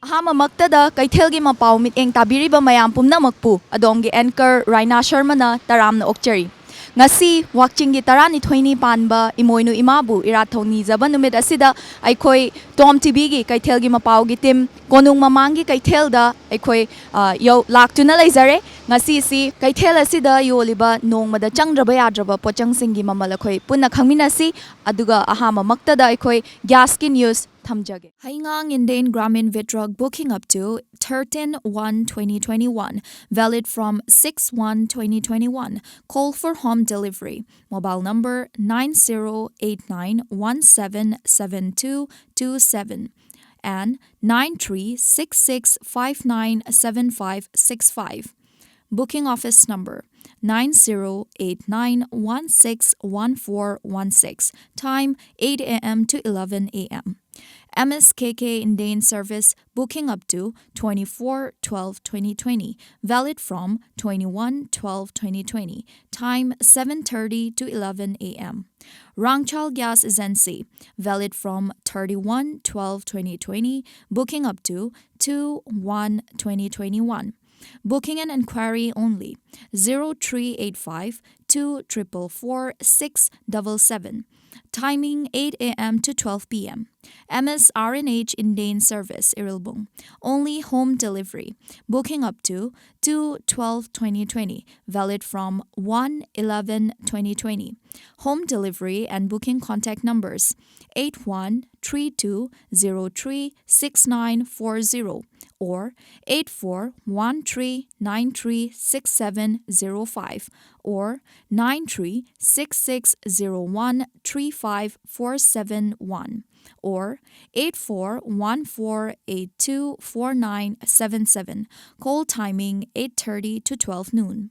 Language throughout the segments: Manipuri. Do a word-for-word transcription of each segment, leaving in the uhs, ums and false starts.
ꯑꯍꯥꯟꯕꯃꯛꯇꯗ ꯀꯩꯊꯦꯜꯒꯤ ꯃꯄꯥꯎ ꯃꯤꯠꯌꯦꯡ ꯇꯥꯕꯤꯔꯤꯕ ꯃꯌꯥꯝ ꯄꯨꯝꯅꯃꯛꯄꯨ ꯑꯗꯣꯝꯒꯤ anchor ꯔꯥꯏꯅꯥ ꯁꯔꯃꯅ ꯇꯔꯥꯝꯅ ꯑꯣꯛꯆꯔꯤ꯫ ꯉꯁꯤ ꯋꯥꯛꯆꯤꯡꯒꯤ ꯇꯔꯥꯅꯤꯊꯣꯏꯅꯤ ꯄꯥꯟꯕ ꯏꯃꯣꯏꯅꯨ ꯏꯃꯥꯕꯨ ꯏꯔꯥꯠ ꯊꯧꯅꯤꯖꯕ ꯅꯨꯃꯤꯠ ꯑꯁꯤꯗ ꯑꯩꯈꯣꯏ ꯇꯣꯝ ꯇꯤꯚꯤꯒꯤ ꯀꯩꯊꯦꯜꯒꯤ ꯃꯄꯥꯎꯒꯤ team ꯀꯣꯅꯨꯡ ꯃꯃꯥꯡꯒꯤ ꯀꯩꯊꯦꯜꯗ ꯑꯩꯈꯣꯏ, ꯑ, ꯌꯧ-, ꯂꯥꯛꯇꯨꯅ ꯂꯩꯖꯔꯦ꯫ ꯉꯁꯤꯁꯤ ꯀꯩꯊꯦꯜ ꯑꯁꯤꯗ ꯌꯣꯜꯂꯤꯕ ꯅꯣꯡꯃꯗ ꯆꯪꯗ꯭ꯔꯕ ꯌꯥꯗ꯭ꯔꯕ ꯄꯣꯠꯆꯪꯁꯤꯡꯒꯤ ꯃꯃꯜ ꯑꯩꯈꯣꯏ ꯄꯨꯟꯅ ꯈꯪꯃꯤꯟꯅꯁꯤ꯫ ꯑꯗꯨꯒ ꯑꯍꯥꯟꯕꯃꯛꯇꯗ ꯑꯩꯈꯣꯏ gas ꯀꯤ news ꯊꯝꯖꯒꯦ꯫ Heingang Indian Gramin Vitrak booking up to thirteen one twenty twenty-one, valid from six one twenty twenty-one. Call for home delivery. Mobile number nine zero eight nine one seven seven two two seven and nine three six six five nine seven five six five. Booking office number nine zero eight nine one six one four one six. Time eight a m to eleven a m. M S K K Indian service booking up to twenty-four twelve twenty twenty, valid from twenty-one twelve twenty twenty. Time seven thirty to eleven a m. Rangchal Gas Agency, valid from thirty-one twelve twenty twenty, booking up to two one twenty twenty-one. Booking and inquiry only. Zero three eight five two triple four six double seven. Timing eight a m to twelve p m. M S R and H Indian service, Irilbung. Only home delivery. Booking up to two twelve twenty twenty, valid from one eleven twenty twenty. Home delivery and booking contact numbers eight one three two zero three six nine four zero or eight four one three nine three six seven zero five or nine three six six zero one three five four seven one or eight four one four eight two four nine seven seven. Call timing eight thirty to twelve noon.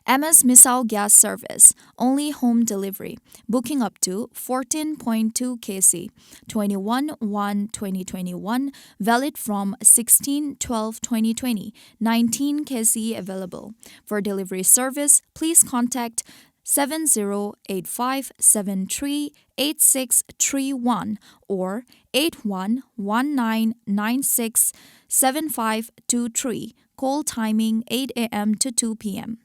M S Misao Gas Service, only home delivery. Booking up to fourteen point two K C, twenty-one one twenty twenty-one, valid from sixteen twelve twenty twenty, nineteen K C available. For delivery service, please contact seven zero eight five seven three eight six three one or eight one one nine nine six seven five two three. Call timing eight a m to two p m.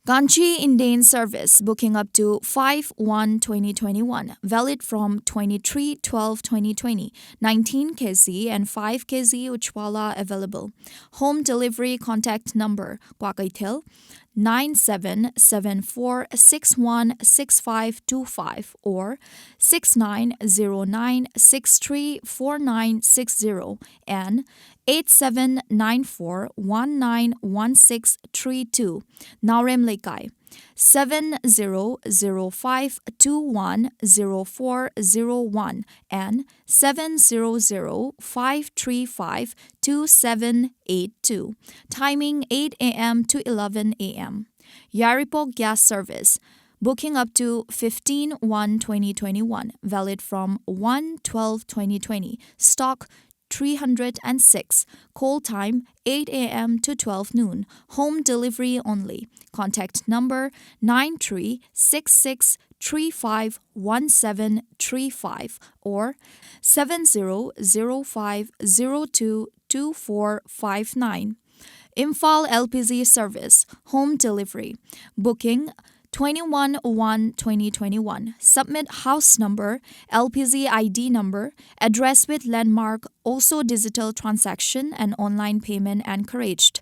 Kanchi Indian service, booking up to five one twenty twenty-one, valid from twenty-three twelve twenty twenty, nineteen K Z and five K Z Ujjwala available. Home delivery contact number, Kwakeithel, nine seven seven four six one six five two five or six nine zero nine six three four nine six zero and eight seven nine four one nine one six three two. Naorem Leikai, seven zero zero five two one zero four zero one and seven zero zero five three five two seven eight two. Timing eight a m to eleven a m. Yairipok gas service. Booking up to fifteen one twenty twenty-one, valid from one twelve twenty twenty. Stock three hundred and six. Call time eight a m to twelve noon. Home delivery only. Contact number nine three six six three five one seven three five or seven zero zero five zero two two four five nine. Imphal L P G service, home delivery. Booking twenty-one one twenty twenty-one. Submit house number, L P G I D number, address with landmark, also digital transaction and online payment encouraged.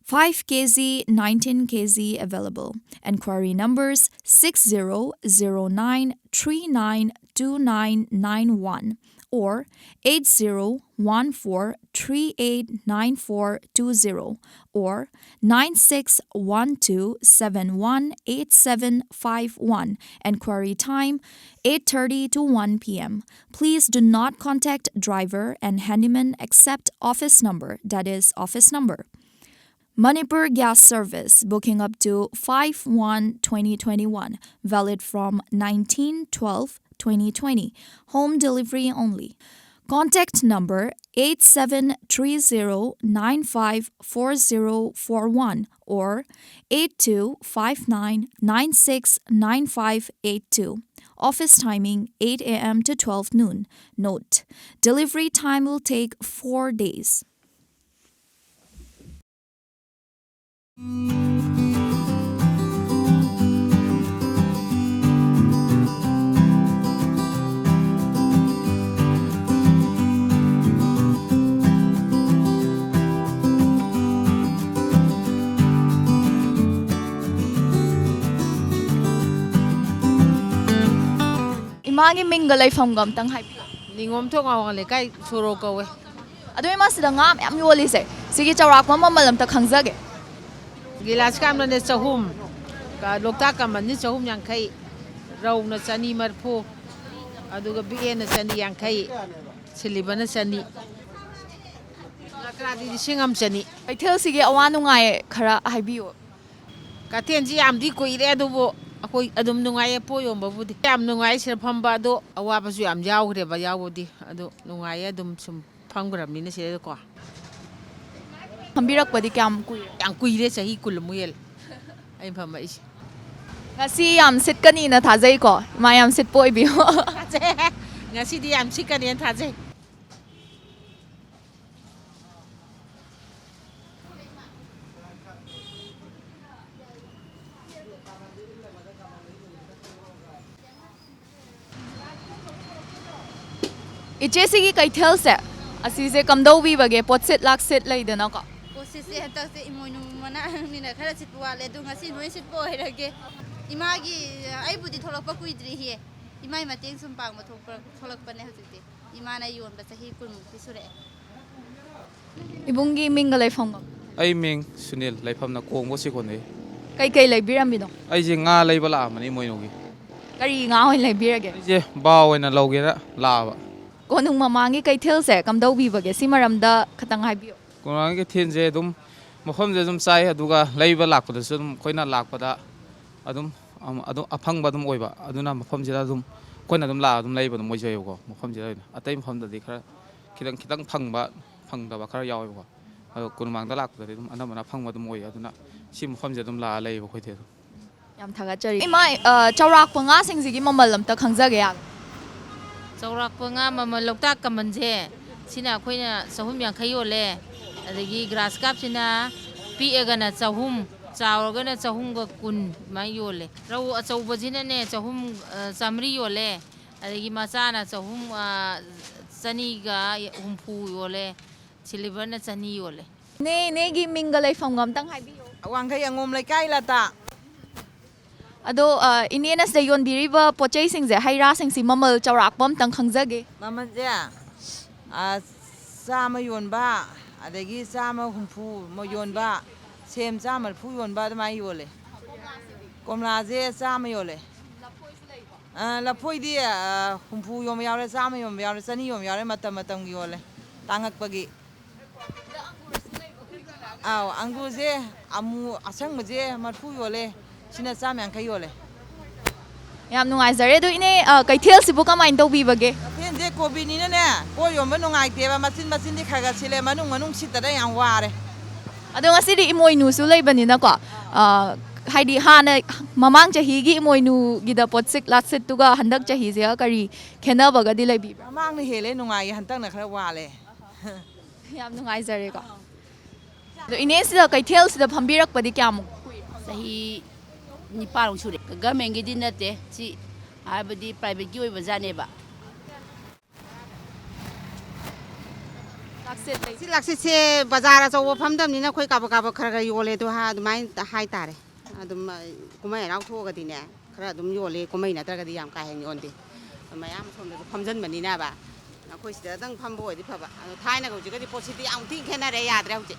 Five K Z, nineteen K Z available. Enquiry numbers six zero zero nine three nine two nine nine one or eight zero one four three eight nine four two zero or nine six one two seven one eight seven five one. Enquiry time eight thirty to one p m. Please do not contact driver and handyman except office number, that is office number. Manipur gas service, booking up to five one twenty twenty-one, valid from nineteen twelve twenty twenty. Home delivery only. Contact number eight seven three zero nine five four zero four one or eight two five nine nine six nine five eight two. Office timing eight a m to twelve noon. Note, delivery time will take four days. ꯏꯃꯥꯒꯤ ꯃꯤꯡꯒ ꯂꯩꯐꯝꯒ ꯑꯝꯇꯪ ꯍꯥꯏꯕꯤꯌꯨ꯫ ꯅꯤꯉꯣꯝꯊꯣꯡ ꯑꯋꯥꯡ ꯂꯩꯀꯥꯏ ꯁꯣꯔꯣ ꯀꯧꯋꯦ꯫ ꯑꯗꯣ ꯏꯃꯥ, ꯁꯤꯗ ꯉꯥ ꯃꯌꯥꯝ ꯌꯣꯜꯂꯤꯁꯦ, ꯁꯤꯒꯤ ꯆꯥꯎꯔꯥꯛꯄ ꯃꯃꯜ ꯑꯝꯇ ꯈꯪꯖꯒꯦ꯫ ꯒꯤꯂꯥꯁ ꯀꯥꯞꯅꯅꯦ ꯆꯍꯨꯝ, ꯀ-, ꯂꯣꯛꯇꯥꯛ ꯀꯃꯟꯅꯤ ꯆꯍꯨꯝ ꯌꯥꯡꯈꯩ, ꯔꯧꯅ ꯆꯅꯤ ꯃꯔꯤꯐꯨ, ꯑꯗꯨꯒ ꯕꯤꯛ ꯑꯦꯟꯅ ꯆꯅꯤ ꯌꯥꯡꯈꯩ, ꯁꯤꯂꯤꯕꯔꯅ ꯆꯅꯤ, ꯉꯀ꯭ꯔꯥꯗꯤ ꯂꯤꯁꯤꯡ ꯑꯃ ꯆꯅꯤ꯫ ꯀꯩꯊꯦꯜꯁꯤꯒꯤ ꯑꯋꯥ ꯅꯨꯡꯉꯥꯏ ꯈꯔ ꯍꯥꯏꯕꯤꯌꯨ꯫ ꯀꯩꯊꯦꯜꯁꯤ ꯌꯥꯝꯗꯤ ꯀꯨꯏꯔꯦ, ꯑꯗꯨꯕꯨ ꯑꯩꯈꯣꯏ ꯑꯗꯨꯝ ꯅꯨꯡꯉꯥꯏꯌꯦ ꯄꯣꯠ ꯌꯣꯟꯕꯕꯨꯗꯤ꯫ ꯌꯥꯝ ꯅꯨꯡꯉꯥꯏ ꯁꯤꯗ ꯐꯝꯕ, ꯑꯗꯣ ꯑꯋꯥꯕꯁꯨ ꯌꯥꯝ ꯌꯥꯎꯈ꯭ꯔꯦꯕ ꯌꯥꯎꯕꯗꯤ, ꯑꯗꯣ ꯅꯨꯡꯉꯥꯏꯌꯦ ꯑꯗꯨꯝ ꯁꯨꯝ ꯐꯝꯈ꯭ꯔꯕꯅꯤꯅ ꯁꯤꯗꯀꯣ꯫ ꯐꯝꯕꯤꯔꯛꯄꯗꯤ ꯀꯌꯥꯝ ꯀꯨꯏꯔꯦ? ꯌꯥꯝ ꯀꯨꯏꯔꯦ, ꯆꯍꯤ ꯀꯨꯟꯃꯨꯛ ꯍꯦꯜꯂꯦ ꯑꯩꯅ ꯐꯝꯃꯛꯏꯁꯦ꯫ ꯉꯁꯤ ꯌꯥꯝ ꯁꯤꯠꯀꯅꯤꯅ ꯊꯥꯖꯩꯀꯣ, ꯏꯃꯥ, ꯌꯥꯝ ꯁꯤꯠꯄ ꯑꯣꯏꯕꯤꯌꯨ꯫ ꯊꯥꯖꯩ꯫ ꯉꯁꯤꯗꯤ ꯌꯥꯝ ꯁꯤꯠꯀꯅꯤꯅ ꯊꯥꯖꯩ꯫ ꯏꯆꯦ, ꯁꯤꯒꯤ ꯀꯩꯊꯦꯜꯁꯦ, ꯑꯁꯤꯁꯦ ꯀꯝꯗꯧꯕꯤꯕꯒꯦ? ꯄꯣꯠꯁꯤꯠ ꯂꯥꯛꯁꯤꯠ ꯂꯩꯗꯅꯀꯣ꯫ ꯄꯣꯠꯁꯤꯠꯁꯦ ꯍꯟꯗꯛꯁꯦ ꯏꯃꯣꯏꯅꯨ ꯃꯅꯥꯛꯅꯤꯅ ꯈꯔ ꯁꯤꯠꯄ ꯋꯥꯠꯂꯦ, ꯑꯗꯣ ꯉꯁꯤ ꯂꯣꯏ ꯁꯤꯠꯄ ꯑꯣꯏꯔꯒꯦ꯫ ꯏꯃꯥꯒꯤ, ꯑꯩꯕꯨꯗꯤ ꯊꯣꯛꯂꯛꯄ ꯀꯨꯏꯗ꯭ꯔꯤꯌꯦ, ꯏꯃꯥꯏ ꯃꯇꯦꯡ ꯁꯨꯝ ꯄꯥꯡꯕ ꯊꯣꯛꯄ, ꯊꯣꯛꯂꯛꯄꯅꯦ ꯍꯧꯖꯤꯛꯇꯤ꯫ ꯏꯃꯥꯅ ꯌꯣꯟꯕ ꯆꯍꯤ ꯀꯨꯟꯃꯨꯛꯇꯤ ꯁꯨꯔꯛꯑꯦ꯫ ꯏꯕꯨꯡꯒꯤ ꯃꯤꯡꯒ ꯂꯩꯐꯝꯒ? ꯑꯩ ꯃꯤꯡ ꯁꯨꯅꯤꯜ, ꯂꯩꯐꯝꯅ ꯀꯣꯡꯕ ꯁꯤꯀꯣꯟꯗꯩ꯫ ꯀꯩꯀꯩ ꯂꯩꯕꯤꯔꯝꯃꯤꯅꯣ? ꯑꯩꯁꯦ ꯉꯥ ꯂꯩꯕ ꯂꯥꯛꯑꯝꯕꯅꯤ ꯃꯣꯏꯅꯨꯒꯤ꯫ ꯀꯔꯤ ꯉꯥ ꯑꯣꯏꯅ ꯂꯩꯕꯤꯔꯒꯦ? ꯑꯩꯁꯦ ꯕꯥꯎ ꯑꯣꯏꯅ ꯂꯧꯒꯦꯅ ꯂꯥꯛꯑꯕ꯫ ꯀꯣꯅꯨꯡ ꯃꯃꯥꯡꯒꯤ ꯀꯩꯊꯦꯜꯁꯦ ꯀꯝꯗꯧꯕꯤꯕꯒꯦ? ꯁꯤ ꯃꯔꯝꯗ ꯈꯇꯪ ꯍꯥꯏꯕꯤꯌꯨ꯫ ꯀꯣꯅꯨꯡ ꯃꯃꯥꯡꯒꯤ ꯀꯩꯊꯦꯜꯁꯦ ꯑꯗꯨꯝ, ꯃꯐꯝꯁꯦ ꯑꯗꯨꯝ ꯆꯥꯏ, ꯑꯗꯨꯒ ꯂꯩꯕ ꯂꯥꯛꯄꯗꯁꯨ ꯑꯗꯨꯝ ꯑꯩꯈꯣꯏꯅ ꯂꯥꯛꯄꯗ ꯑꯗꯨꯝ, ꯑꯝ, ꯑꯗꯨꯝ ꯑꯐꯪꯕ ꯑꯗꯨꯝ ꯑꯣꯏꯕ, ꯑꯗꯨꯅ ꯃꯐꯝꯁꯤꯗ ꯑꯗꯨꯝ ꯑꯩꯈꯣꯏꯅ ꯑꯗꯨꯝ ꯂꯥꯛꯑ ꯑꯗꯨꯝ ꯂꯩꯕ ꯑꯗꯨꯝ ꯑꯣꯏꯖꯩꯕꯀꯣ, ꯃꯐꯝꯁꯤꯗ ꯑꯣꯏꯅ꯫ ꯑꯇꯩ ꯃꯐꯝꯗꯗꯤ ꯈꯔ ꯈꯤꯇꯪ ꯈꯤꯇꯪ ꯐꯪꯕ, ꯐꯪꯗꯕ ꯈꯔ ꯌꯥꯎꯋꯦꯕꯀꯣ꯫ ꯑꯗꯣ ꯀꯣꯅꯨꯡꯃꯥꯡꯗ ꯂꯥꯛꯄꯗꯗꯤ ꯑꯗꯨꯝ ꯑꯅꯝꯕꯅ ꯐꯪꯕ ꯑꯗꯨꯝ ꯑꯣꯏꯌꯦ꯫ ꯑꯗꯨꯅ ꯁꯤ ꯃꯐꯝꯁꯦ ꯑꯗꯨꯝ ꯂꯥꯛꯑ ꯂꯩꯌꯦꯕ ꯑꯩꯈꯣꯏꯗꯤ ꯑꯗꯨꯝ꯫ ꯌꯥꯝ ꯊꯥꯒꯠꯆꯔꯤ꯫ ꯏꯃꯥ, ꯑ, ꯆꯥꯎꯔꯥꯛꯄ ꯉꯥꯁꯤꯡꯁꯤꯒꯤ ꯃꯃꯜ ꯑꯝꯇ ꯈꯪꯖꯒꯦ ꯌꯥꯒꯗ꯭ꯔꯥ? ꯆꯥꯎꯔꯥꯛꯄ ꯉꯥ ꯃꯃꯜ, ꯂꯣꯛꯇꯥꯛ ꯀꯃꯟꯁꯦ, ꯁꯤꯅ ꯑꯩꯈꯣꯏꯅ ꯆꯍꯨꯝ ꯌꯥꯡꯈꯩ ꯌꯣꯜꯂꯦ꯫ ꯑꯗꯒꯤ ꯒ꯭ꯔꯥꯁ ꯀꯥꯞꯁꯤꯅ ꯄꯤꯛꯑꯒꯅ ꯆꯍꯨꯝ, ꯆꯥꯎꯔꯒꯅ ꯆꯍꯨꯝꯒ ꯀꯨꯟ ꯑꯗꯨꯃꯥꯏꯅ ꯌꯣꯜꯂꯦ꯫ ꯔꯧ ꯑꯆꯧꯕꯁꯤꯅꯅꯦ ꯆꯍꯨꯝ, ꯑ, ꯆꯥꯃꯔꯤ ꯌꯣꯜꯂꯦ꯫ ꯑꯗꯒꯤ ꯃꯆꯥꯅ ꯆꯍꯨꯝ, ꯑ, ꯆꯅꯤꯒ ꯍꯨꯝꯐꯨ ꯌꯣꯜꯂꯦ꯫ ꯁꯤꯜꯚꯔꯅ ꯆꯅꯤ ꯌꯣꯜꯂꯦ꯫ ꯏꯅꯦ, ꯏꯅꯦꯒꯤ ꯃꯤꯡꯒ ꯂꯩꯐꯝꯒ ꯑꯝꯇꯪ ꯍꯥꯏꯕꯤꯌꯨ꯫ ꯋꯥꯡꯈꯩ ꯑꯉꯣꯝ ꯂꯩꯀꯥꯏ ꯂꯇꯥ꯫ ꯑꯗꯣ, ꯑ, ꯏꯅꯦꯅ ꯁꯤꯗ ꯌꯣꯟꯕꯤꯔꯤꯕ ꯄꯣꯠ ꯆꯩꯁꯤꯡꯁꯦ, ꯍꯩ ꯔꯥꯁꯤꯡꯁꯤ ꯃꯃꯜ ꯆꯥꯎꯔꯥꯛꯄ ꯑꯝꯇꯪ ꯈꯪꯖꯒꯦ꯫ ꯃꯃꯜꯁꯦ, ꯑ, ꯆꯥꯝꯃ ꯌꯣꯟꯕ, ꯑꯗꯒꯤ ꯆꯥꯝꯃ ꯍꯨꯝꯐꯨ ꯌꯣꯟꯕ, ꯁꯦꯝ ꯆꯥꯝꯃ ꯃꯔꯤꯐꯨ ꯌꯣꯟꯕ ꯑꯗꯨꯃꯥꯏꯅ ꯌꯣꯜꯂꯦ꯫ ꯀꯣꯝꯂꯥꯁꯦ ꯆꯥꯝꯃ ꯌꯣꯜꯂꯦ꯫ ꯑ, ꯂꯐꯣꯏꯗꯤ, ꯑ, ꯍꯨꯝꯐꯨ ꯌꯣꯟꯕ ꯌꯥꯎꯔꯦ, ꯆꯥꯝꯃ ꯌꯣꯟꯕ ꯌꯥꯎꯔꯦ, ꯆꯅꯤ ꯌꯣꯟꯕ ꯌꯥꯎꯔꯦ, ꯃꯇꯝ ꯃꯇꯝꯒꯤ ꯌꯣꯜꯂꯦ, ꯇꯥꯡꯉꯛꯄꯒꯤ꯫ ꯑꯥꯎ, ꯑꯪꯒꯨꯔꯁꯦ ꯑꯃꯨ-, ꯑꯁꯪꯕꯁꯦ ꯃꯔꯤꯐꯨ ꯌꯣꯜꯂꯦ, ꯁꯤꯅ ꯆꯥꯝꯃ ꯌꯥꯡꯈꯩ ꯌꯣꯜꯂꯦ꯫ ꯌꯥꯝ ꯅꯨꯡꯉꯥꯏꯖꯔꯦ꯫ ꯑꯗꯣ ꯏꯅꯦ, ꯑ, ꯀꯩꯊꯦꯜꯁꯤꯕꯨ ꯀꯃꯥꯏꯅ ꯇꯧꯕꯤꯕꯒꯦ? ꯀꯩꯊꯦꯜꯁꯦ ꯀꯣꯚꯤꯠꯅꯤꯅꯅꯦ, ꯄꯣꯠ ꯌꯣꯟꯕ ꯅꯨꯡꯉꯥꯏꯇꯦꯕ, ꯃꯆꯤꯟ ꯃꯆꯤꯟꯗꯤ ꯈꯔ ꯈꯔ ꯁꯤꯠꯂꯦ, ꯃꯅꯨꯡ ꯃꯅꯨꯡ ꯁꯤꯠꯇꯗꯅ ꯌꯥꯝ ꯋꯥꯔꯦ꯫ ꯑꯗꯣ ꯉꯁꯤꯗꯤ ꯏꯃꯣꯏꯅꯨꯁꯨ ꯂꯩꯕꯅꯤꯅꯀꯣ, ꯑ, ꯍꯥꯏꯗꯤ ꯍꯥꯟꯅ ꯃꯃꯥꯡ ꯆꯍꯤꯒꯤ ꯏꯃꯣꯏꯅꯨꯒꯤꯗ ꯄꯣꯠꯁꯤꯠ ꯂꯥꯠꯁꯤꯠꯇꯨꯒ ꯍꯟꯗꯛ ꯆꯍꯤꯁꯤꯒ ꯀꯔꯤ ꯈꯦꯠꯅꯕꯒꯗꯤ ꯂꯩꯕꯤꯕ꯭ꯔꯥ? ꯃꯃꯥꯡꯅ ꯍꯦꯜꯂꯦ ꯅꯨꯡꯉꯥꯏꯌꯦ, ꯍꯟꯗꯛꯅ ꯈꯔ ꯋꯥꯠꯂꯦ꯫ ꯌꯥꯝ ꯅꯨꯡꯉꯥꯏꯖꯔꯦꯀꯣ꯫ ꯑꯗꯣ ꯏꯅꯦꯁꯤꯗ ꯀꯩꯊꯦꯜꯁꯤꯗ ꯐꯝꯕꯤꯔꯛꯄꯗꯤ ꯀꯌꯥꯃꯨꯛ ꯀꯨꯏꯔꯦ? ꯆꯍꯤ ꯅꯤꯄꯥꯟꯃꯨꯛ ꯁꯨꯔꯦ꯫ ꯒꯃꯦꯟꯒꯤꯗꯤ ꯅꯠꯇꯦ ꯁꯤ, ꯍꯥꯏꯕꯗꯤ ꯄ꯭ꯔꯥꯏꯚꯦꯠꯀꯤ ꯑꯣꯏꯕ ꯖꯥꯠꯅꯦꯕ꯫ ꯂꯥꯛꯆꯦꯠ ꯂꯩ꯫ ꯁꯤ ꯂꯥꯛꯆꯦꯠꯁꯦ ꯕꯖꯥꯔ ꯑꯆꯧꯕ ꯐꯝꯗꯕꯅꯤꯅ ꯑꯩꯈꯣꯏ ꯀꯥꯕꯛ ꯀꯥꯕꯛ ꯈꯔ ꯈꯔ ꯌꯣꯜꯂꯦ ꯑꯗꯣ ꯍꯥ-, ꯑꯗꯨꯃꯥꯏꯅ ꯍꯥꯏꯇꯥꯔꯦ꯫ ꯑꯗꯨꯝ, ꯑ, ꯀꯨꯝꯍꯩ ꯍꯔꯥꯎ ꯊꯣꯛꯑꯒꯗꯤꯅꯦ, ꯈꯔ ꯑꯗꯨꯝ ꯌꯣꯜꯂꯦ, ꯀꯨꯝꯍꯩ ꯅꯠꯇ꯭ꯔꯒꯗꯤ ꯌꯥꯝ ꯀꯥ ꯍꯦꯟꯅ ꯌꯣꯟꯗꯦ꯫ ꯃꯌꯥꯝ ꯁꯣꯝꯗꯁꯨ ꯐꯝꯖꯟꯕꯅꯤꯅꯕ, ꯑꯩꯈꯣꯏ ꯁꯤꯗꯗꯪ ꯐꯝꯕ ꯑꯣꯏꯗꯤ ꯐꯕ꯫ ꯑꯗꯣ ꯊꯥꯏꯅꯒ ꯍꯧꯖꯤꯛꯀꯗꯤ ꯄꯣꯠꯁꯤꯠꯇꯤ ꯌꯥꯝ ꯊꯤꯅ ꯈꯦꯠꯅꯔꯦ, ꯌꯥꯗ꯭ꯔꯦ ꯍꯧꯖꯤꯛ꯫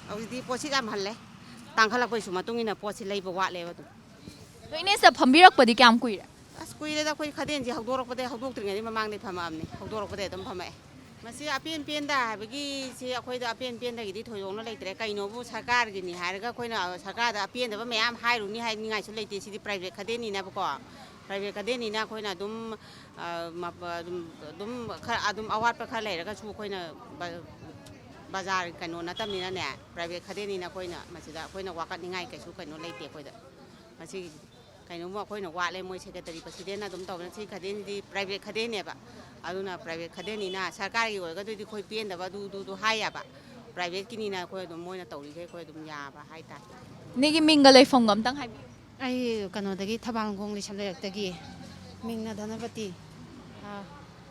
ꯍꯧꯖꯤꯛꯇꯤ ꯄꯣꯠꯁꯤꯠ ꯌꯥꯝ ꯍꯜꯂꯦ꯫ ꯇꯥꯡꯈꯠꯂꯛꯄꯒꯤ ꯃꯇꯨꯡ ꯏꯟꯅ ꯄꯣꯠꯁꯤ ꯂꯩꯕ ꯋꯥꯠꯂꯦꯕ ꯑꯗꯨꯝ꯫ ꯑꯗꯣ ꯏꯅꯦꯁꯤꯗ ꯐꯝꯕꯤꯔꯛꯄꯗꯤ ꯀꯌꯥꯝ ꯀꯨꯏꯔꯦ? ꯑꯁ, ꯀꯨꯏꯔꯦꯗ, ꯑꯩꯈꯣꯏ ꯈꯗꯦꯟꯁꯦ ꯍꯧꯗꯣꯔꯛꯄꯗꯩ, ꯍꯧꯗꯣꯛꯇ꯭ꯔꯤꯉꯩꯗꯩ ꯃꯃꯥꯡꯗꯩ ꯐꯝꯃꯛꯑꯕꯅꯤ, ꯍꯧꯗꯣꯔꯛꯄꯗꯩ ꯑꯗꯨꯝ ꯐꯝꯃꯛꯑꯦ꯫ ꯃꯁꯤ ꯑꯄꯦꯟ ꯄꯦꯟꯗ ꯍꯥꯏꯕꯒꯤ, ꯁꯤ ꯑꯩꯈꯣꯏꯗ ꯑꯄꯦꯟ ꯄꯦꯟꯗꯒꯤꯗꯤ ꯊꯣꯏꯗꯣꯛꯅ ꯂꯩꯇ꯭ꯔꯦ꯫ ꯀꯩꯅꯣꯕꯨ ꯁꯔꯀꯥꯔꯒꯤꯅꯤ ꯍꯥꯏꯔꯒ ꯑꯩꯈꯣꯏꯅ ꯁꯔꯀꯥꯔꯗ ꯑꯄꯦꯟꯗꯕ ꯃꯌꯥꯝ ꯍꯥꯏꯔꯨꯅꯤ ꯍꯥꯏꯅꯤꯡꯉꯥꯏꯁꯨ ꯂꯩꯇꯦ꯫ ꯁꯤꯗꯤ ꯄ꯭ꯔꯥꯏꯚꯦꯠ ꯈꯗꯦꯟꯅꯤꯅꯕꯀꯣ꯫ ꯄ꯭ꯔꯥꯏꯚꯦꯠ ꯈꯗꯦꯅꯤꯅ ꯑꯩꯈꯣꯏꯅ ꯑꯗꯨꯝ ꯑ, ꯃꯄ- ꯑꯗꯨꯝ ꯑꯗꯨꯝ ꯈꯔ ꯑꯗꯨꯝ ꯑꯋꯥꯠꯄ ꯈꯔ ꯂꯩꯔꯒꯁꯨ ꯑꯩꯈꯣꯏꯅ ꯕ- ꯕꯖꯥꯔ ꯀꯩꯅꯣ ꯅꯠꯇꯕꯅꯤꯅꯅꯦ, ꯄ꯭ꯔꯥꯏꯚꯦꯠ ꯈꯗꯦꯅꯤꯅ ꯑꯩꯈꯣꯏꯅ ꯃꯁꯤꯗ ꯑꯩꯈꯣꯏꯅ ꯋꯥꯀꯠꯅꯤꯡꯉꯥꯏ ꯀꯩꯁꯨ ꯀꯩꯅꯣ ꯂꯩꯇꯦ ꯑꯩꯈꯣꯏꯗ꯫ ꯃꯁꯤꯒꯤꯁꯤꯗꯤ ꯀꯩꯅꯣꯝꯃ ꯑꯩꯈꯣꯏꯅ ꯋꯥꯠꯂꯦ, ꯃꯣꯏ ꯁꯦꯀ꯭ꯔꯦꯇꯔꯤ ꯄ꯭ꯔꯁꯤꯗꯦꯟꯅ ꯑꯗꯨꯝ ꯇꯧꯕꯅ ꯁꯤ ꯈꯗꯦꯟꯁꯤꯗꯤ ꯄ꯭ꯔꯥꯏꯚꯦꯠ ꯈꯗꯦꯟꯅꯦꯕ꯫ ꯑꯗꯨꯅ ꯄ꯭ꯔꯥꯏꯚꯦꯠ ꯈꯗꯦꯟꯅꯤꯅ ꯁꯔꯀꯥꯔꯒꯤ ꯑꯣꯏꯔꯒꯗꯨꯗꯤ ꯑꯩꯈꯣꯏ ꯄꯦꯟꯗꯕ ꯑꯗꯨꯗꯨꯗꯨ ꯍꯥꯏ ꯌꯥꯕ, ꯄ꯭ꯔꯥꯏꯚꯦꯠꯀꯤꯅꯤꯅ ꯑꯩꯈꯣꯏ ꯑꯗꯨꯝ ꯃꯣꯏꯅ ꯇꯧꯔꯤꯈꯩ ꯑꯩꯈꯣꯏ ꯑꯗꯨꯝ ꯌꯥꯕ ꯍꯥꯏꯇꯥꯔꯦ꯫ ꯏꯅꯦꯒꯤ ꯃꯤꯡꯒ ꯂꯩꯐꯝꯒ ꯑꯝꯇꯪ ꯍꯥꯏꯕꯤꯌꯨ꯫ ꯑꯩ ꯀꯩꯅꯣꯗꯒꯤ, ꯊꯕꯥꯡꯈꯣꯡ ꯂꯩꯁꯝ ꯂꯩꯔꯛꯇꯒꯤ꯫ ꯃꯤꯡꯅ ꯙꯅꯄꯇꯤ꯫ ꯑꯥ꯫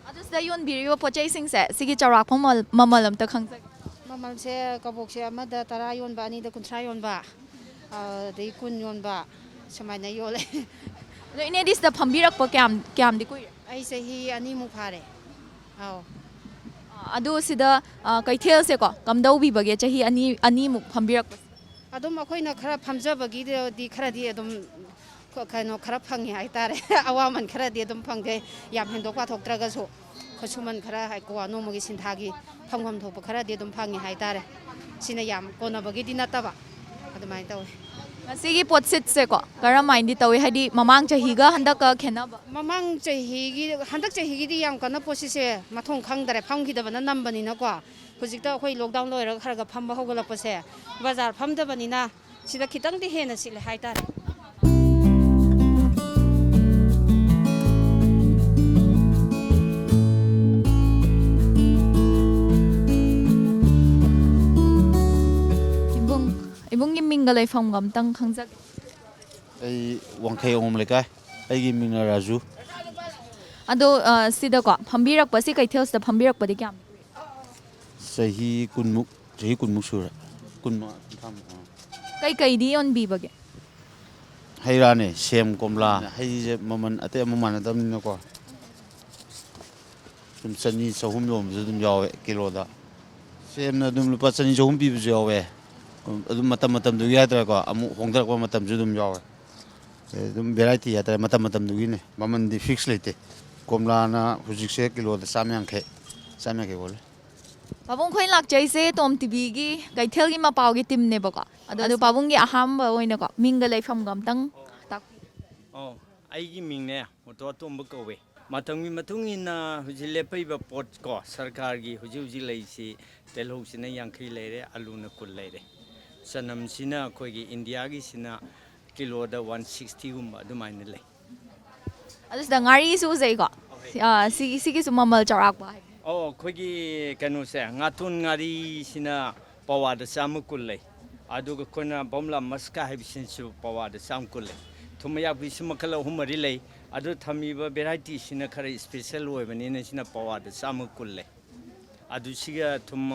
ꯑꯗꯨ ꯁꯤꯗ ꯌꯣꯟꯕꯤꯔꯤꯕ ꯄꯣꯠ ꯆꯩꯁꯤꯡꯁꯦ ꯁꯤꯒꯤ ꯆꯥꯎꯔꯥꯛꯄ ꯃꯃꯜ, ꯃꯃꯜ ꯑꯝꯇ ꯈꯪꯖꯒꯦ꯫ ꯃꯃꯜꯁꯦ ꯀꯕꯣꯛꯁꯦ ꯑꯃꯗ ꯇꯔꯥ ꯌꯣꯟꯕ, ꯑꯅꯤꯗ ꯀꯨꯟꯊ꯭ꯔꯥ ꯌꯣꯟꯕ, ꯑꯗꯩ ꯀꯨꯟ ꯌꯣꯟꯕ, ꯁꯨꯃꯥꯏꯅ ꯌꯣꯜꯂꯦ꯫ ꯑꯗꯣ ꯏꯅꯦꯗꯤ ꯁꯤꯗ ꯐꯝꯕꯤꯔꯛꯄ ꯀꯌꯥꯝ, ꯀꯌꯥꯝꯗꯤ ꯀꯨꯏꯔꯦ? ꯑꯩ ꯆꯍꯤ ꯑꯅꯤꯃꯨꯛ ꯐꯥꯔꯦ꯫ ꯑꯧ꯫ ꯑꯗꯨ ꯁꯤꯗ, ꯑ, ꯀꯩꯊꯦꯜꯁꯦꯀꯣ ꯀꯝꯗꯧꯕꯤꯕꯒꯦ, ꯆꯍꯤ ꯑꯅꯤ, ꯑꯅꯤꯃꯨꯛ ꯐꯝꯕꯤꯔꯛꯄꯁꯦ? ꯑꯗꯨꯝ ꯑꯩꯈꯣꯏꯅ ꯈꯔ ꯐꯝꯖꯕꯒꯤꯗꯤ ꯈꯔꯗꯤ ꯑꯗꯨꯝ ꯀ- ꯀꯩꯅꯣ ꯈꯔ ꯐꯪꯉꯤ ꯍꯥꯏꯇꯥꯔꯦ꯫ ꯑꯋꯥꯃꯟ ꯈꯔꯗꯤ ꯑꯗꯨꯝ ꯐꯪꯖꯩ, ꯌꯥꯝ ꯍꯦꯟꯗꯣꯛ ꯄꯥꯊꯣꯛꯇ꯭ꯔꯒꯁꯨ꯫ ꯈꯨꯠꯁꯨꯃꯟ ꯈꯔ ꯍꯥꯏꯀꯣ, ꯅꯣꯡꯃꯒꯤ ꯁꯤꯟꯊꯥꯒꯤ ꯐꯪꯐꯝ ꯊꯣꯛꯄ ꯈꯔꯗꯤ ꯑꯗꯨꯝ ꯐꯪꯉꯤ ꯍꯥꯏꯇꯥꯔꯦ꯫ ꯁꯤꯅ ꯌꯥꯝ ꯀꯣꯟꯅꯕꯒꯤꯗꯤ ꯅꯠꯇꯕ, ꯑꯗꯨꯃꯥꯏꯅ ꯇꯧꯋꯤ꯫ ꯉꯁꯤꯒꯤ ꯄꯣꯠꯁꯤꯠꯁꯦꯀꯣ ꯀꯔꯝꯍꯥꯏꯅꯗꯤ ꯇꯧꯏ? ꯍꯥꯏꯗꯤ ꯃꯃꯥꯡ ꯆꯍꯤꯒ ꯍꯟꯗꯛꯀ ꯈꯦꯠꯅꯕ? ꯃꯃꯥꯡ ꯆꯍꯤꯒꯤ, ꯍꯟꯗꯛ ꯆꯍꯤꯒꯤꯗꯤ ꯌꯥꯝ ꯀꯟꯅ ꯄꯣꯠꯁꯤꯠꯁꯦ ꯃꯊꯣꯡ ꯈꯪꯗꯔꯦ, ꯐꯝꯈꯤꯗꯕꯅ ꯅꯝꯕꯅꯤꯅꯀꯣ꯫ ꯍꯧꯖꯤꯛꯇ ꯑꯩꯈꯣꯏ ꯂꯣꯛꯗꯥꯎꯟ ꯂꯣꯏꯔꯒ ꯈꯔ ꯈꯔ ꯐꯝꯕ ꯍꯧꯒꯠꯂꯛꯄꯁꯦ, ꯕꯖꯥꯔ ꯐꯝꯗꯕꯅꯤꯅ ꯁꯤꯗ ꯈꯤꯇꯪꯗꯤ ꯍꯦꯟꯅ ꯁꯤꯠꯂꯦ ꯍꯥꯏꯇꯥꯔꯦ꯫ ꯏꯕꯨꯡ, ꯏꯕꯨꯡꯒꯤ ꯃꯤꯡꯒ ꯂꯩꯐꯝꯒ ꯑꯝꯇꯪ ꯈꯪꯖꯒꯦ꯫ ꯑꯩ ꯋꯥꯡꯈꯩ ꯑꯉꯣꯝ ꯂꯩꯀꯥꯏ꯫ ꯑꯩꯒꯤ ꯃꯤꯡꯅ ꯔꯥꯖꯨ꯫ ꯑꯗꯣ, ꯑ, ꯁꯤꯗꯀꯣ ꯐꯝꯕꯤꯔꯛꯄ, ꯁꯤ ꯀꯩꯊꯦꯜꯁꯤꯗ ꯐꯝꯕꯤꯔꯛꯄꯗꯤ ꯀꯌꯥꯝ? ꯆꯍꯤ ꯀꯨꯟꯃꯨꯛ, ꯆꯍꯤ ꯀꯨꯟꯃꯨꯛ ꯁꯨꯔꯦ꯫ ꯀꯨꯟꯃꯉꯥ, ꯀꯨꯟꯊ꯭ꯔꯥꯃꯨꯛ꯫ ꯀꯩꯀꯩꯗꯤ ꯌꯣꯟꯕꯤꯕꯒꯦ? ꯍꯩ ꯔꯥꯅꯦ, ꯁꯦꯝ, ꯀꯣꯝꯂꯥ꯫ ꯍꯩꯁꯦ ꯃꯃꯜ ꯑꯇꯩ ꯑꯃ ꯃꯥꯟꯅꯗꯕꯅꯤꯅꯀꯣ꯫ ꯁꯨꯝ ꯆꯅꯤ, ꯆꯍꯨꯝ ꯌꯣꯟꯕꯁꯨ ꯑꯗꯨꯝ ꯌꯥꯎꯋꯦ ꯀꯤꯂꯣꯗ꯫ ꯁꯦꯝꯅ ꯑꯗꯨꯝ ꯂꯨꯄꯥ ꯆꯅꯤ, ꯆꯍꯨꯝ ꯄꯤꯕꯁꯨ ꯌꯥꯎꯋꯦ꯫ ꯑꯗꯨꯝ ꯃꯇꯝ ꯃꯇꯝꯗꯨꯒꯤ ꯍꯥꯏꯇꯥꯔꯦꯀꯣ, ꯑꯃꯨꯛ ꯍꯣꯡꯊꯔꯛꯄ ꯃꯇꯝꯁꯨ ꯑꯗꯨꯝ ꯌꯥꯎꯋꯦ꯫ ꯑꯗꯨꯝ ꯚꯦꯔꯥꯏꯇꯤ ꯍꯥꯏꯇꯥꯔꯦ, ꯃꯇꯝ ꯃꯇꯝꯗꯨꯒꯤꯅꯦ꯫ ꯃꯃꯜꯗꯤ ꯐꯤꯛꯁ ꯂꯩꯇꯦ꯫ ꯀꯣꯝꯂꯥꯅ ꯍꯧꯖꯤꯛꯁꯦ ꯀꯤꯂꯣꯗ ꯆꯥꯝ ꯌꯥꯡꯈꯩ, ꯆꯥꯝ ꯌꯥꯡꯈꯩ ꯑꯣꯜꯂꯦ꯫ ꯄꯥꯕꯨꯡ, ꯑꯩꯈꯣꯏ ꯂꯥꯛꯆꯩꯁꯦ ꯇꯣꯝ ꯇꯤꯚꯤꯒꯤ ꯀꯩꯊꯦꯜꯒꯤ ꯃꯄꯥꯎꯒꯤ ꯇꯤꯝꯅꯦꯕꯀꯣ꯫ ꯑꯗꯣ, ꯑꯗꯣ ꯄꯥꯕꯨꯡꯒꯤ ꯑꯍꯥꯟꯕ ꯑꯣꯏꯅꯀꯣ ꯃꯤꯡꯒ ꯂꯩꯐꯝꯒ ꯑꯝꯇꯪ ꯇꯥꯛꯄꯤꯌꯨ꯫ ꯑꯣ, ꯑꯩꯒꯤ ꯃꯤꯡꯅꯦ ꯃꯣꯇꯣ ꯑꯇꯣꯝꯕ ꯀꯧꯋꯦ꯫ ꯃꯇꯝꯒꯤ ꯃꯇꯨꯡ ꯏꯟꯅ ꯍꯧꯖꯤꯛ ꯂꯦꯞꯄꯛꯏꯕ ꯄꯣꯠ ꯀꯣ, ꯁꯔꯀꯥꯔꯒꯤ ꯍꯧꯖꯤꯛ ꯍꯧꯖꯤꯛ ꯂꯩꯔꯤꯁꯤ, ꯇꯤꯜꯍꯧꯁꯤꯅ ꯌꯥꯡꯈꯩ ꯂꯩꯔꯦ, ꯑꯂꯨꯅ ꯀꯨꯟ ꯂꯩꯔꯦ, ꯆꯅꯝꯁꯤꯅ ꯑꯩꯈꯣꯏꯒꯤ ꯏꯟꯗꯤꯌꯥꯒꯤꯁꯤꯅ ꯀꯤꯂꯣꯗ ꯋꯥꯟ ꯁꯤꯛꯁꯇꯤꯒꯨꯝꯕ ꯑꯗꯨꯃꯥꯏꯅ ꯂꯩ꯫ ꯑꯗꯨ ꯁꯤꯗ ꯉꯥꯔꯤꯁꯨ ꯎꯖꯩꯀꯣ꯫ ꯑꯥ, ꯁꯤꯒꯤ ꯁꯤꯒꯤꯁꯨ ꯃꯃꯜ ꯆꯥꯎꯔꯥꯛꯄ ꯍꯥꯏ꯫ ꯑꯣ, ꯑꯩꯈꯣꯏꯒꯤ ꯀꯩꯅꯣꯁꯦ, ꯉꯥꯇꯣꯟ ꯉꯥꯔꯤꯁꯤꯅ ꯄꯋꯥꯗ ꯆꯥꯝꯃ ꯀꯨꯟ ꯂꯩ꯫ ꯑꯗꯨꯒ ꯑꯩꯈꯣꯏꯅ ꯕꯣꯝꯂꯥ ꯃꯁꯀꯥ ꯍꯥꯏꯕꯁꯤꯅꯁꯨ ꯄꯋꯥꯗ ꯆꯥꯝꯃ ꯀꯨꯟ ꯂꯩ꯫ ꯊꯨꯝ ꯑꯌꯥꯛꯄꯤꯁꯨ ꯃꯈꯜ ꯑꯍꯨꯝ ꯃꯔꯤ ꯂꯩ꯫ ꯑꯗꯨ ꯊꯝꯃꯤꯕ ꯚꯦꯔꯥꯏꯇꯤꯁꯤꯅ ꯈꯔ ꯏꯁꯄꯦꯁꯦꯜ ꯑꯣꯏꯕꯅꯤꯅ ꯁꯤꯅ ꯄꯋꯥꯗ ꯆꯥꯝꯃ ꯀꯨꯟ ꯂꯩ꯫ ꯑꯗꯨ ꯁꯤꯒ ꯊꯨꯝ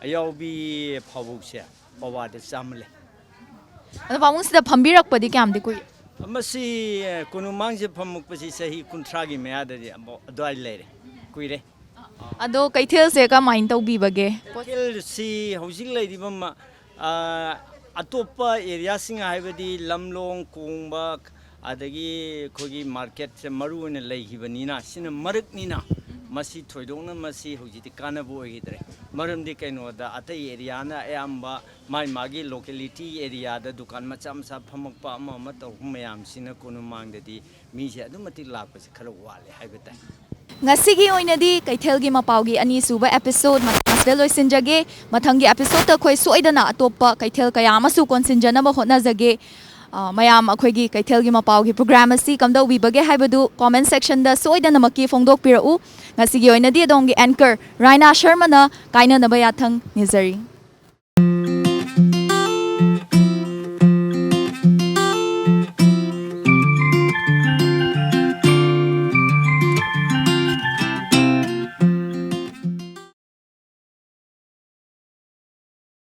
ꯑꯌꯥꯎꯕꯤ ꯐꯥꯎꯕꯁꯦ ꯄꯋꯥꯗ ꯆꯥꯝꯃ ꯂꯩ꯫ ꯑꯗꯣ ꯄꯥꯕꯨꯡ, ꯁꯤꯗ ꯐꯝꯕꯤꯔꯛꯄꯗꯤ ꯀꯌꯥꯝꯗꯤ ꯀꯨꯏ? ꯃꯁꯤ ꯀꯣꯅꯨꯡꯃꯥꯡꯁꯦ ꯐꯝꯃꯛꯄꯁꯤ ꯆꯍꯤ ꯀꯨꯟꯊ꯭ꯔꯥꯒꯤ ꯃꯌꯥꯗꯗꯤ ꯑꯃꯨꯛ ꯑꯗꯨꯋꯥꯏ ꯂꯩꯔꯦ꯫ ꯀꯨꯏꯔꯦ꯫ ꯑꯗꯣ ꯀꯩꯊꯦꯜꯁꯦ ꯀꯃꯥꯏꯅ ꯇꯧꯕꯤꯕꯒꯦ? ꯀꯩꯊꯦꯜꯁꯤ ꯍꯧꯖꯤꯛ ꯂꯩꯔꯤꯕ ꯃ-, ꯑ, ꯑꯇꯣꯞꯄ ꯑꯦꯔꯤꯌꯥꯁꯤꯡ ꯍꯥꯏꯕꯗꯤ ꯂꯝꯂꯣꯡ, ꯀꯣꯡꯕ, ꯑꯗꯒꯤ ꯑꯩꯈꯣꯏꯒꯤ ꯃꯥꯔꯀꯦꯠꯁꯦ ꯃꯔꯨ ꯑꯣꯏꯅ ꯂꯩꯈꯤꯕꯅꯤꯅ, ꯁꯤꯅ ꯃꯔꯛꯅꯤꯅ, ꯃꯁꯤ ꯊꯣꯏꯗꯣꯛꯅ ꯃꯁꯤ ꯍꯧꯖꯤꯛꯇꯤ ꯀꯥꯟꯅꯕ ꯑꯣꯏꯈꯤꯗ꯭ꯔꯦ꯫ ꯃꯔꯝꯗꯤ ꯀꯩꯅꯣꯗ ꯑꯇꯩ ꯑꯦꯔꯤꯌꯥꯅ ꯑꯌꯥꯝꯕ ꯃꯥꯏ ꯃꯥꯒꯤ ꯂꯣꯀꯦꯂꯤꯇꯤ ꯑꯦꯔꯤꯌꯥꯗ ꯗꯨꯀꯥꯟ ꯃꯆꯥ ꯃꯆꯥ ꯐꯝꯃꯛꯄ, ꯑꯃ ꯑꯃ ꯇꯧꯔꯛꯄ ꯃꯌꯥꯝꯁꯤꯅ ꯀꯣꯅꯨꯡꯃꯥꯡꯗꯗꯤ ꯃꯤꯁꯦ ꯑꯗꯨꯝ ꯃꯇꯤꯛ ꯂꯥꯛꯄꯁꯦ ꯈꯔ ꯋꯥꯠꯂꯦ ꯍꯥꯏꯕ ꯇꯥꯏ꯫ ꯉꯁꯤꯒꯤ ꯑꯣꯏꯅꯗꯤ ꯀꯩꯊꯦꯜꯒꯤ ꯃꯄꯥꯎꯒꯤ ꯑꯅꯤꯁꯨꯕ ꯑꯦꯄꯤꯁꯣꯗ ꯃꯇꯥꯡ ꯑꯁꯤꯗ ꯂꯣꯏꯁꯤꯟꯖꯒꯦ꯫ ꯃꯊꯪꯒꯤ ꯑꯦꯄꯤꯁꯣꯗꯇ ꯑꯩꯈꯣꯏ ꯁꯣꯏꯗꯅ ꯑꯇꯣꯞꯄ ꯀꯩꯊꯦꯜ ꯀꯌꯥ ꯑꯃꯁꯨ ꯀꯣꯟꯁꯤꯟꯖꯅꯕ ꯍꯣꯠꯅꯖꯒꯦ꯫ ꯑ, ꯃꯌꯥꯝ ꯑꯩꯈꯣꯏꯒꯤ ꯀꯩꯊꯦꯜꯒꯤ ꯃꯄꯥꯎꯒꯤ ꯄ꯭ꯔꯣꯒ꯭ꯔꯥꯝ ꯑꯁꯤ ꯀꯝꯗꯧꯕꯤꯕꯒꯦ ꯍꯥꯏꯕꯗꯨ ꯀꯣꯃꯦꯟ ꯁꯦꯛꯁꯟꯗ ꯁꯣꯏꯗꯅꯃꯛꯀꯤ ꯐꯣꯡꯗꯣꯛꯄꯤꯔꯛꯎ꯫ ꯉꯁꯤꯒꯤ ꯑꯣꯏꯅꯗꯤ ꯑꯗꯣꯝꯒꯤ ꯑꯦꯡꯀꯔ ꯔꯥꯏꯅꯥ ꯁꯔꯃꯅ ꯀꯥꯏꯅꯅꯕ ꯌꯥꯊꯪ ꯅꯤꯖꯔꯤ꯫